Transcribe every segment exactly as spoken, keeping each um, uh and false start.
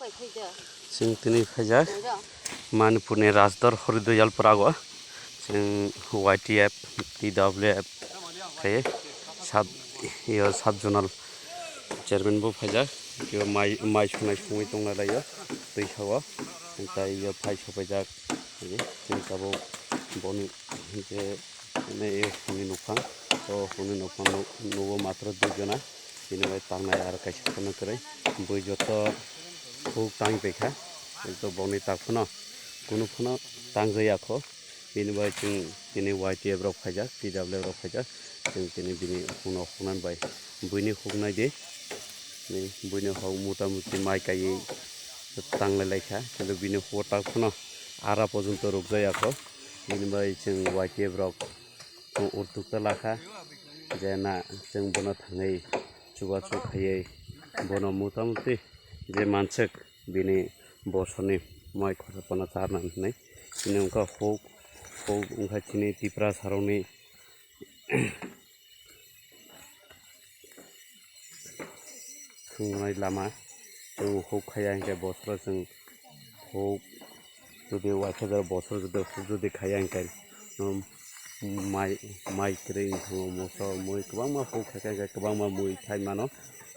Chwng tini phaijak Manipurni Rajdor Horidoyal Prago. Chwng Y T F, T W F khe sub, iyo sub zonal chairman bo phaijak. Iyo mai, mai sunai sungwi tongna laio twi sao. Tei iyo phai sopaijak. Chwng tabuk boni je Hwnwi hwnwi nukhang, o hwnwi nukhang nugo matro dui jona, bini bai tangnai aro kaisa phano kwrwi. Bui joto huk tang paikha, ekdom bongni tak phano kunu phano tangjaya kho. Bini bai chwng tini Y T F rok phaijak, T W F rok phaijak, chwng tini bini hukno huknani bai buini huknai di, buini hok mota moti mai kaiwi tanglai laikha, kintu bini huk tak phano ara porjonto rukjaya kho. Bini bai chwng Y T F rok urtuk ta lakha, je na chwng bono thangwi chubachu khaiwi bono mota moti je manswk bini bosorni mai khorsa phano charwna hinwi. Chini wngkha huk, huk wngkha chini Tiprasa rokni thwngnai lama. Chwng huk khaiya hinkhe bosoro chwng huk jodi uaisa jora bosoro jodi huk jodi khaiya hinkhe, um, mai, mai kwrwi wngthango, moso, mui kwbangma huk khaikha hinkhe kwbangma mui thai mano.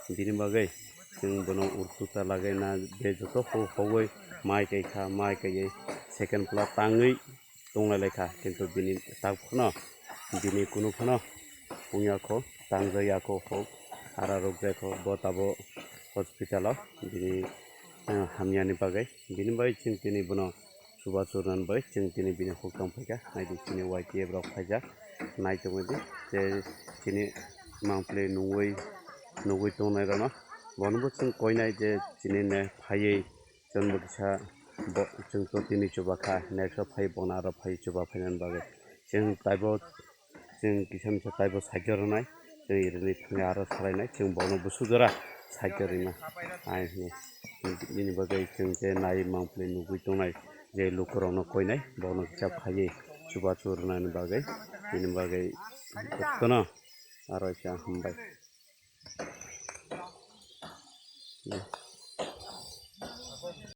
Bini bagwi chwng bono urtuk ta lagwi na je joto huk hogwi mai kaikha, mai kaiwi second pla tangwi tonglai laikha, kintu bini tak phano, bini kunu phano wngya kho, tangjaya kho huk, ara rwkjaya kho, bo tabuk hospital o bini, eh, hamyani bagwi. Bini bagwi chwng tini bono chubachu rwnani bagwi chwng tini bini huk tong phaikha. Naidi chini Y T F rok phaijak, nai tongwi di, tei chini mangpli nungwi, nugwi tongnai rokno, bonobo chwng koinai je chini ne phaiwi, chwngbo kisa bo, chwng to tini chuba kha, next o phai bono aro phai chuba phainani bagwi. Chwng taibo, chwng kisa misa taibo sakhe rwnai, chwng irini thangwi aro salainai, chwng bono busu jora sakhe rwna. Ai hwnwi, nini bagwi chwng je nai mangpli nugwi tongnai, je lukurokno koinai, bono kisa phaiwi chubachu rwnani bagwi, nini bagwi jotono aro kisa hambai.